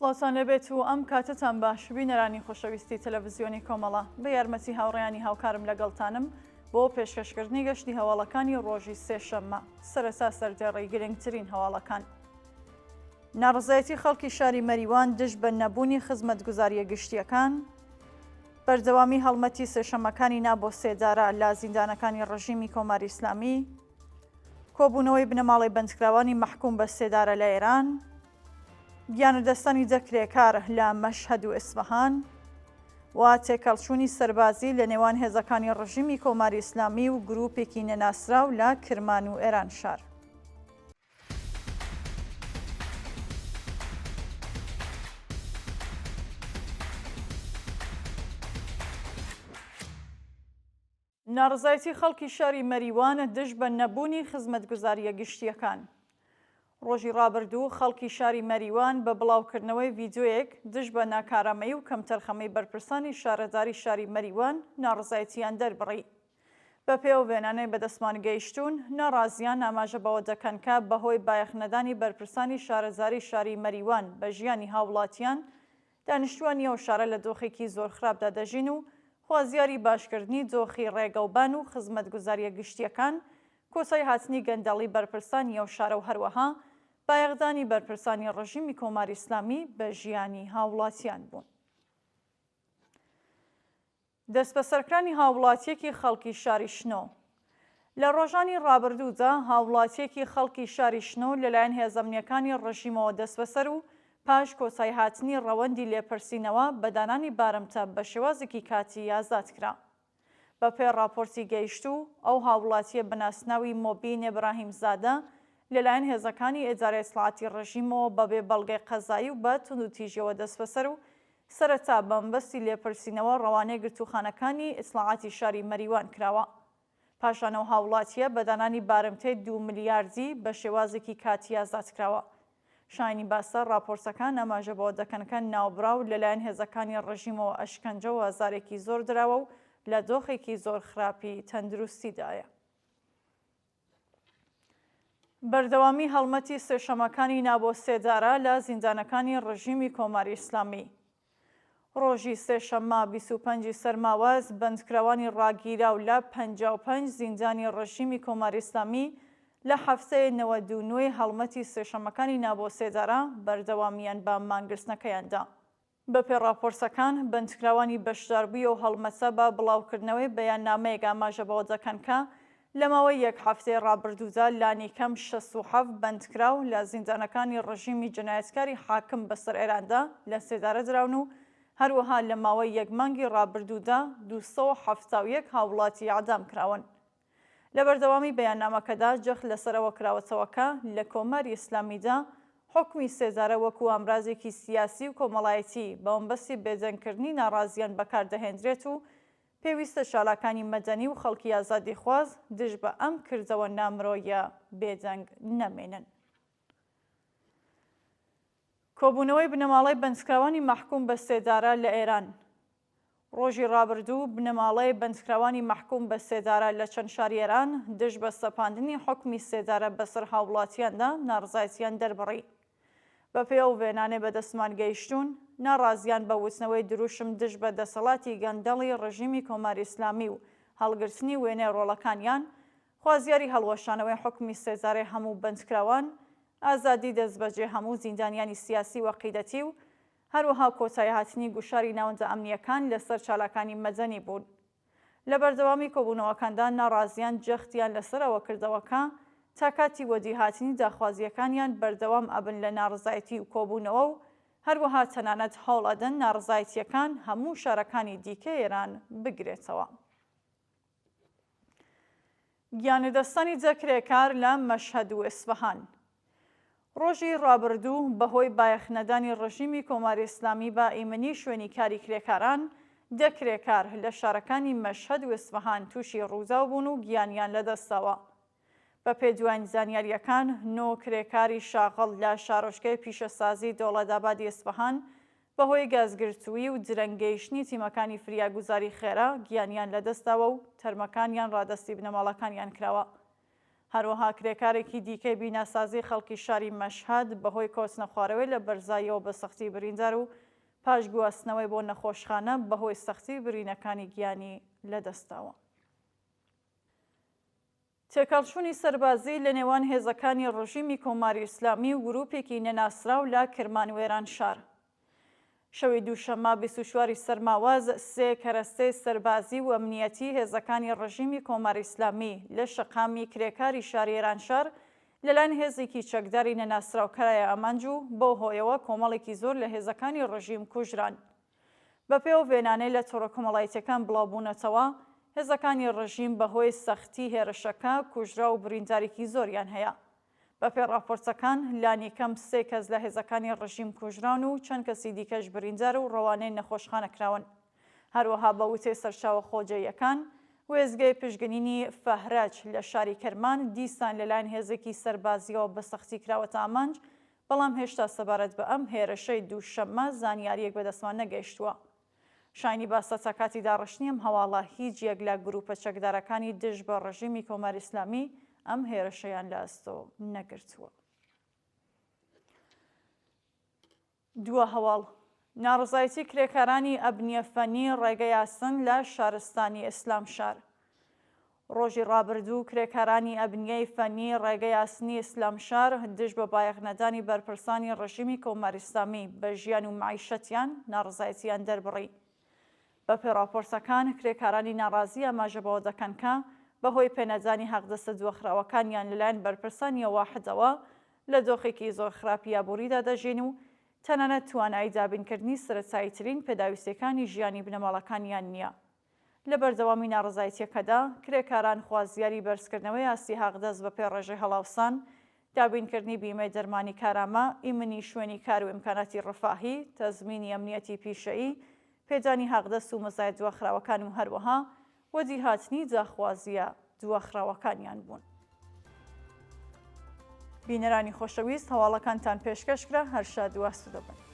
سڵاوتان لێبێت و ئەم کاتەتان باش بینەرانی خۆشەویستی تەلەڤزیۆنی کۆمەڵە بە یارمەتی هاوڕێیانی هاوکارم لەگەڵتانم بۆ پێشکەشکردنی گەشتی هەواڵەکانی ڕۆژی سێشەممە سەرەتا سەردێڕی گرنگترین هەواڵەکان. ناڕەزایەتی خەڵکی شاری مەریوان دژ بە نەبوونی خزمەتگوزارییە گشتییەکان، بەردەوامی هەڵمەتی سێشەممەکانی نا بۆ سێدارە لە زیندانەکانی ڕژیمی کۆماری ئیسلامی، کۆبوونەوەی بنەماڵەی بەندکراوانی مەحکووم بە سێدارە لە ئێران، گیانلەدەستدانی دە کرێکار لە مەشهەد و ئیسفەهان و تێکهەڵچوونی سەربازی لە نێوان هێزەکانی ڕژیمی کۆماری ئیسلامی و گرووپێکی نەناسراو لە کرمان و ئێرانشار. ناڕەزایەتی خەڵکی شاری مەریوان دژ بە نەبوونی خزمەتگوزارییە گشتییەکان. ڕۆژی ڕابردوو خەڵکی شاری مەریوان بە بڵاوکردنەوەی ڤیدیۆیەک دژ بە ناکارامەیی و کەمتەرخەمەی بەرپرسانی شارەداری شاری مەریوان ناڕەزایەتییان دەربڕی. بەپێی ئەو وێنانەی بەدەستمان گەیشتوون، ناڕازییان ئاماژە بەوە دەکەن کە بەهۆی بایەخنەدانی بەرپرسانی شارەزاری شاری مەریوان بە ژیانی هاووڵاتیان، دانیشتووانی ئەو شارە لە دۆخێکی زۆر خراپدا دەژین و خوازیاری باشکردنی دۆخی ڕێگەوبان و خزمەتگوزارییە گشتییەکان، کۆتای هاتنی گەندەڵی بەرپرسانی ئەو شارە و هەروەها بایەخدانی بەرپرسانی ڕژیمی کۆماری ئیسلامی بە ژیانی هاووڵاتیان بوون. دەستبەسەرکرانی هاووڵاتییەکی خەڵکی شاری شنۆ لە ڕۆژانی ڕابردوودا هاووڵاتییەکی خەڵکی شاری شنۆ لەلایەن هێزە ئەمنییەکانی ڕژیمەوە دەستبەسەر و پاش کۆتاییهاتنی ڕەوەندی لێپرسینەوە بە دانانی بارمتە بە شێوازێکی کاتی ئازاد کرا. بەپێی ڕاپۆرتی گەیشتوو، ئەو هاووڵاتییە بە ناسناوی مۆبین ئیبراهیمزادە لەلایەن هێزەکانی ئیدارەی ئیتڵاعاتی ڕژیمەوە بەبێ بەڵگەی قەزایی و بە توندوتیژییەوە دەستبەسەر و سەرەتا بە مەبەستی لێپرسینەوە ڕەوانەی گرتووخانەکانی ئیتڵاعاتی شاری مەریوان کراوە. پاشان ئەو هاووڵاتییە بە دانانی بارمتەی دوو ملیاردی بە شێوازێکی کاتی ئازاد کراوە. شایانی باسە ڕاپۆرتەکان ئاماژە بەوە دەکەن کە ناوبراو لەلایەن هێزەکانی ڕژیمەوە ئەشکەنجە و ئازارێکی زۆر دراوە و لە دۆخێکی زۆر خراپی تەندروستیدایە. بەردەوامی هەڵمەتی سێشەمەکانی نا بۆ سێدارە لە زیندانەکانی ڕژیمی کۆماری ئیسلامی. ڕۆژی سێشەممە 25 ی سەرماوەز بەندکراوانی ڕاگیراو لە 55 زیندانی ڕژیمی کۆماری ئیسلامی لە هەفتەی 99 ی هەڵمەتی سێشەمەکانی نا بۆ سێدارە بەردەوامیان بە مانگرتنەکەیان دا. بەپێی ڕاپۆرتەکان، بەندکراوانی بەشداربووی ئەو هەڵمەتە بە بڵاوکردنەوەی بەیاننامەیەک ئاماژە بەوە دەکەن کە لە ماوەی یەک هەفتەی ڕابردوودا لانیکەم 67 بەندکراو لە زیندانەکانی ڕژیمی جەنایەتکاری حاکم بەسەر ئێراندا لە سێدارە دراون و هەروەها لە ماوەی یەک مانگی ڕابردوودا 271 هاووڵاتی ئێعدام کراون. لە بەردەوامی بەیاننامەکەدا جەخت لەسەر ئەوە کراوەتەوە کە لە کۆماری ئیسلامیدا حوکمی سێدارە وەکوو ئامرازێکی سیاسی و کۆمەڵایەتی بە مەبەستی بێدەنگکردنی ناڕازییان بەکار دەهێندرێت و پێویستە چالاکانی مەدەنی و خەڵکی ئازادیخواز دژ بە ئەم کردەوە نامرۆییە بێدەنگ نەمێنن. کۆبوونەوەی بنەماڵەی بەندکراوانی مەحکووم بە سێدارە لە ئێران ڕۆژی ڕابردوو بنەماڵەی بەندکراوانی مەحکووم بە سێدارە لە چەند شاری ئێران دژ بە سەپاندنی حوکمی سێدارە بەسەر هاووڵاتییاندا ناڕزایەتییان دەربڕی. بەپێی ئەو وێنانەی بەدەستمان گەیشتوون، ناڕازییان بە وتنەوەی دروشم دژ بە دەسەڵاتی گەندەڵی ڕژیمی کۆماری ئیسلامی و هەڵگرتنی وێنەی ڕۆڵەکانیان، خوازیاری هەڵوەشانەوەی حوکمی سێدارەی هەموو بەندکراوان، ئازادی دەستبەجێ هەموو زیندانیانی سیاسی و عەقیدەتی و هەروەها کۆتاییهاتنی گوشاری ناوەندە ئەمنییەکان لەسەر چالاکانی مەدەنی بوون. لە بەردەوامی کۆبوونەوەکاندا ناڕازییان جەختیان لەسەر ئەوە کردەوە کە تا کاتی وەدیهاتنی داخوازییەکانیان بەردەوام ئەبن لە ناڕزایەتی و کۆبوونەوە و هەروەها تەنانەت هەوڵ ئەدەن ناڕزایەتییەکان هەموو شارەکانی دیکەی ئێران بگرێتەوە. گیانلەدەستدانی دە کرێکار لە مەشهەد و ئیسفەهان. ڕۆژی ڕابردوو بەهۆی بایەخنەدانی ڕژیمی کۆماری ئیسلامی بە ئیمنی شوێنی کاری کرێکاران، دە کرێکار لە شارەکانی مەشهەد و ئیسفەهان تووشی ڕووداو بوون و گیانیان لەدەستداوە. بەپێی دواین زانیارییەکان، نۆ کرێکاری شاغڵ لە شارۆچکەی پیشەسازی دۆڵەدابادی ئیسفەهان بەهۆی گازگرتوویی و درەنگ گەیشتنی تیمەکانی فریاگوزاری خێرا گیانیان لەدەستداوە و تەرمەکانیان ڕادەستی بنەماڵەکانیان کراوە. هەروەها کرێکارێکی دیکەی بیناسازی خەڵکی شاری مەشهەد بەهۆی کەوتنەخوارەوەی لە بەرزاییەوە بە سەختی بریندار و پاش گواستنەوەی بۆ نەخۆشخانە بەهۆی سەختی برینەکانی گیانی لەدەستداوە. تێکهەڵچوونی سەربازی لە نێوان هێزەکانی ڕژیمی کۆماری ئیسلامی و گرووپێکی نەناسراو لە کرمان وێرانشار. شەوی دووشەممە 24 ی سەرماوەز سێ کەرەستەی سەربازی و ئەمنییەتی هێزەکانی ڕژیمی کۆماری ئیسلامی لە شەقامی کرێکاری شاری ئێرانشار لەلایەن هێزێکی چەکداری نەناسراو کرایە ئامانج و بەو هۆیەوە کۆمەڵێکی زۆر لە هێزەکانی ڕژیم کوژران. بەپێی ئەو وێنانەی لە تۆڕە کۆمەڵایەتیەکان بڵاوبوونەتەوە، هێزەکانی ڕژیم بەهۆی سەختی هێرشەکە کوژراو و بریندارێکی زۆریان هەیە. بەپێی ڕاپۆرتەکان، لانیکەم سێ کەس لە هێزەکانی ڕژیم کوژراون و چەند کەسی دیکەش بریندار و ڕەوانەی نەخۆشخانە کراون. هەروەها بە وتەی سەرچاوە خۆجێیەکان، وێستگەی پشکنینی فەهرەج لە شاری کەرمان دیسان لەلایەن هێزێکی سەربازییەوە بە سەختی کراوەتە ئامانج، بەڵام هێشتا سەبارەت بە ئەم هێرشەی دووشەممە زانیارییەک بەدەستمان نەگەیشتووە. شایانی باسە تا کاتی داڕشتنی ئەم هەواڵە هیچ یەک لە گرووپە چەکدارەکانی دژ بە ڕژیمی کۆماری ئیسلامی ئەم هێرشەیان لە ئەستۆ نەگرتووە. دوا هەواڵ، ناڕەزایەتی کرێکارانی ئەبنیە فەنی ڕێگەی ئاسن لە شارستانی ئیسلامشار. ڕۆژی ڕابردوو کرێکارانی ئەبنیەی فەنی ڕێگەی ئاسنی ئیسلامشار دژ بە بایەخنەدانی بەرپرسانی ڕژیمی کۆماری ئیسلامی بە ژیان و مەعیشەتیان ناڕەزایەتییان دەربڕی. بەپێی ڕاپۆرتەکان کرێکارانی ناڕازی ئاماژە بەوە دەکەن کە بەهۆی پێنەدانی حەقدەستە دواخراوەکانیان لەلایەن بەرپرسانی واحدەوە لە دۆخێکی زۆر خراپی ئابووریدا دەژین و تەنانەت توانایی دابینکردنی سەرەتاییترین پێداویستییەکانی ژیانی بنەماڵەکانیان نییە. لە بەردەوامی ناڕەزایتییەکەدا، کرێکاران خوازیاری بەرزکردنەوەی ئاستی حەقدەست بەپێی ڕێژەی هەڵاوسان، دابینکردنی بیمەی دەرمانی کارامە، ئیمنی شوێنی کار و ئیمکاناتی ڕەفاهی، تەزمینی ئەمنیەتی پیشەیی، پێدانی حەقدەست و مەزایا دواخراوەکان و هەروەها وەدیهاتنی داخوازییە دواخراوەکانیان بوون. بینەرانی خۆشەویست هەواڵەکانتان پێشکەش کرا، هەر شاد و ئاسوودە بن.